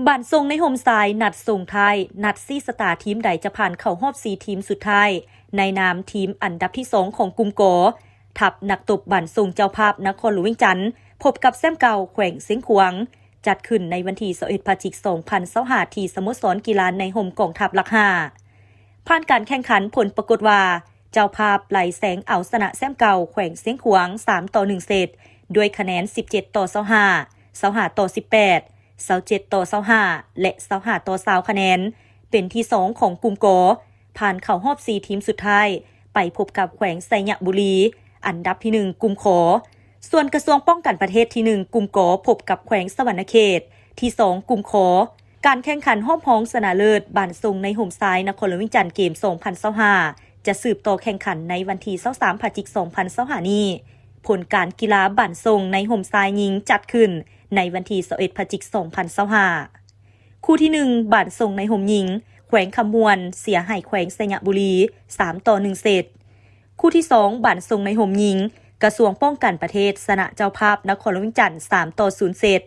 ບ້ານຊົງໃນຮົ່ມຊາຍ ນັດສົ່ງທ້າຍ ນັດຊີ້ຊະຕາທີມໃດຈະຜ່ານເຂົ້າຮອບສີ່ທີມສຸດທ້າຍ ໃນນາມທີມອັນດັບທີສອງຂອງກຸ່ມ ກ. ທັບນັກຕົບບ້ານຊົງເຈົ້າພາບນະຄອນຫຼວງວຽງຈັນ ພົບກັບແຊ້ມເກົ່າແຂວງຊຽງຂວາງ ຈັດຂຶ້ນໃນວັນທີຊາວເອັດ ພະຈິກ ສອງພັນຊາວຫ້າ ທີ່ສະໂມສອນກິລາໃນຮົ່ມກອງທັບຫຼັກຫ້າ. ຜ່ານການແຂ່ງຂັນ ຜົນປາກົດວ່າ ເຈົ້າພາບໄລ່ແຊງເອົາຊະນະແຊ້ມເກົ່າແຂວງຊຽງຂວາງ ສາມຕໍ່ໜຶ່ງເຊັດ ດ້ວຍຄະແນນ ສິບເຈັດຕໍ່ຊາວຫ້າ, ຊາວຫ້າຕໍ່ສິບແປດ, ຊາວເຈັດຕໍ່ຊາວຫ້າ ແລະ ຊາວຫ້າຕໍ່ຊາວຄະແນນ ເປັນທີສອງຂອງກຸ່ມ ກ. ຜ່ານເຂົ້າຮອບສີ່ທີມສຸດທ້າຍ ໄປພົບກັບແຂວງໄຊຍະບູລີ ອັນດັບທີໜຶ່ງກຸ່ມ ຂ. ສ່ວນກະຊວງປ້ອງກັນປະເທດທີໜຶ່ງກຸ່ມ ກ ພົບກັບແຂວງສະຫວັນນະເຂດ ທີສອງກຸ່ມ ຂ. ການແຂ່ງຂັນຮອບຮອງຊະນະເລີດ ບ້ານຊົງໃນຮົ່ມຊາຍ ນະຄອນຫຼວງວຽງຈັນ ເກມ ສອງພັນຊາວຫ້າ ຈະສືບຕໍ່ແຂ່ງຂັນໃນວັນທີຊາວສາມ ພະຈິກ ສອງພັນຊາວຫ້ານີ້. ຜົນການກິລາບ້ານຊົງໃນຮົ່ມຊາຍຍິງ ຈັດຂຶ້ນໃນວັນທີຊາວເອັດ ພະຈິກ ສອງພັນຊາວຫ້າ. ຄູ່ທີໜຶ່ງ ບ້ານຊົງໃນຮົ່ມຍິງ ແຂວງຄຳມ່ວນ ເສຍໃຫ້ແຂວງໄຊຍະບູລີ ສາມຕໍ່ໜຶ່ງເຊັດ. ຄູ່ທີສອງ ບ້ານຊົງໃນຮົ່ມຍິງ ກະຊວງປ້ອງກັນປະເທດ ຊະນະເຈົ້າພາບນະຄອນຫຼວງວຽງຈັນ ສາມຕໍ່ສູນເຊັດ.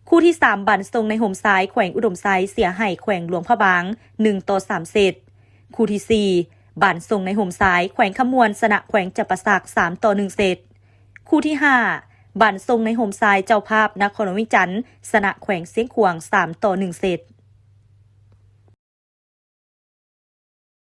ຄູ່ທີສາມ ບ້ານຊົງໃນຮົ່ມຊາຍ ແຂວງອຸດົມໄຊ ເສຍໃຫ້ແຂວງຫຼວງພະບາງ ໜຶ່ງຕໍ່ສາມເຊັດ. ຄູ່ທີສີ່ ບ້ານຊົງໃນຮົ່ມຊາຍ ແຂວງຄຳມ່ວນ ຊະນະແຂວງຈຳປາສັກ ສາມຕໍ່ໜຶ່ງເຊັດ. ຄູ່ທີຫ້າ ບ້ານຊົງໃນຮົ່ມຊາຍ ເຈົ້າພາບນະຄອນຫຼວງວຽງຈັນ ຊະນະແຂວງຊຽງຂວາງ ສາມຕໍ່ໜຶ່ງເຊັດ.